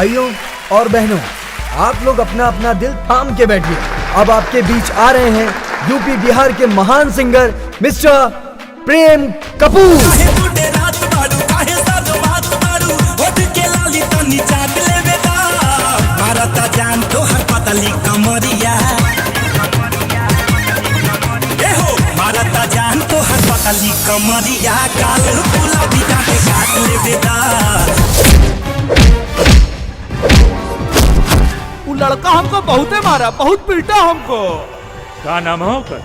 भाइयों और बहनों, आप लोग अपना अपना दिल थाम के बैठिए। अब आपके बीच आ रहे हैं यूपी बिहार के महान सिंगर मिस्टर प्रेम कपूर। कमरिया काल गुलाबी दांत काट लेबे। वो लड़का हमको बहुते मारा, बहुत पीटा हमको। का नाम हो कर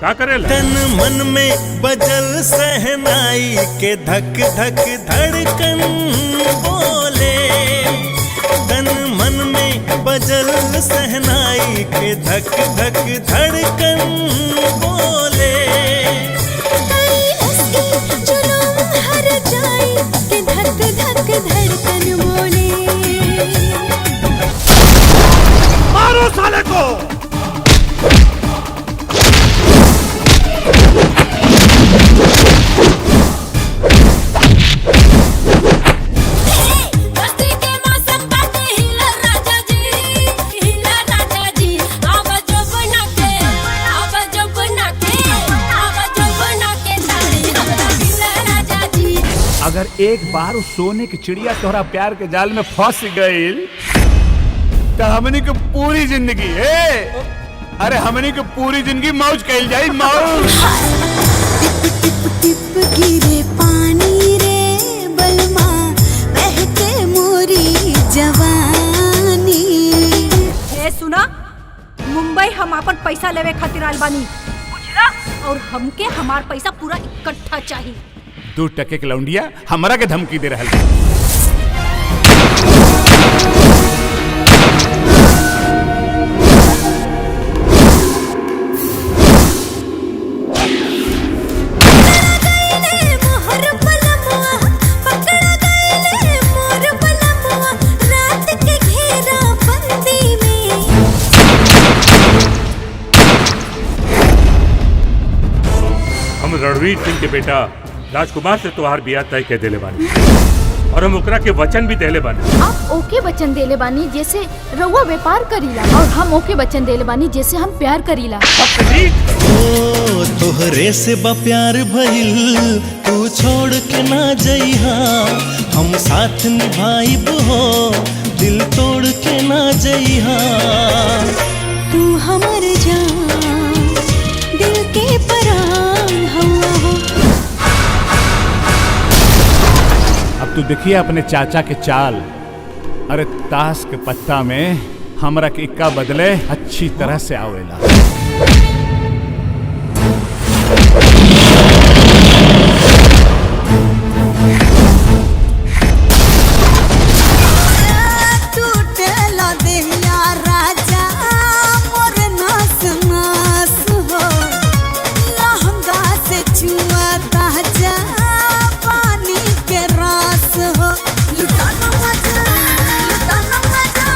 का करेला? तन मन में बजल सहनाई के धक धक धड़कन बोले। तन मन में बजल सहनाई के धक धक धड़कन बोले। धक धक धड़कन बोले। मारो साले को। बस्ती के मौसम बाटे हिला राजा जी, हिला राजा जी। आवा जो बना के, आवा जो बना के, आवा जो बना के साड़ी हमरा हिला राजा जी। अगर एक बार उस सोने की चिड़िया तोहरा प्यार के जाल में फंस गई तो हमनी के पूरी जिंदगी अरे हमनी के पूरी जिंदगी मौज कहल जाई मौज। टिप टिप टिप गिरे पानी रे बलमा, बहके मोरी जवानी। ए सुना, मुंबई हम अपन पैसा लेवे खातिर आइल बानी, बुझला? और हमके हमार पैसा पूरा इकट्ठा चाहिए। 2 टके के लौंडिया हमरा के धमकी दे रहल। मोहर बलमुआ पकड़ गईले, मोर बलमुआ रात के घेरा बंदी में। हम रणवीर सिंह के बेटा राजकुमार से तोहार बियाह तय कर देले बानी और हम ओकरा के वचन भी देले बानी। आप ओके वचन देले बानी जैसे रउआ व्यापार करीला, और हम ओके वचन देले बानी जैसे हम प्यार करीला। ओ तोहरे से बा प्यार भइल, तू छोड़ के ना जइहा, हम साथ निभाइब हो, दिल तोड़ के ना जइहा। तू हमर जान, दिल के परान हवा हो। अब तू देखिए अपने चाचा के चाल। अरे ताश के पत्ता में हमरा के इक्का बदले अच्छी तरह से आवेला। टूटेला देहिया राजा मोर नास नास हो, लहंगा से छुआ ताजा पानी के रास हो। लुटाना मजा, लुटाना मजा,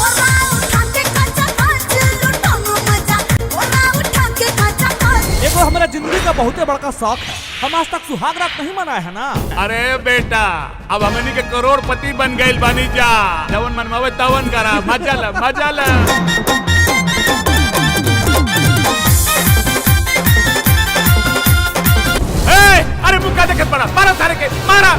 ओरा उठा के काचा काच, लुटाना मजा, ओरा उठा के काचा काच। एगो हमारा जिंदगी का बहुते बड़का शौक है, हम आज तक सुहाग रात नहीं मनाए है ना। अरे बेटा, अब हमनी के करोड़पति बन गइल बानी जा, जवन मनमावे तवन करा, मजा ला मजा ला। ए, अरे मुक्का देखे पड़ा, मारा सारे के मारा।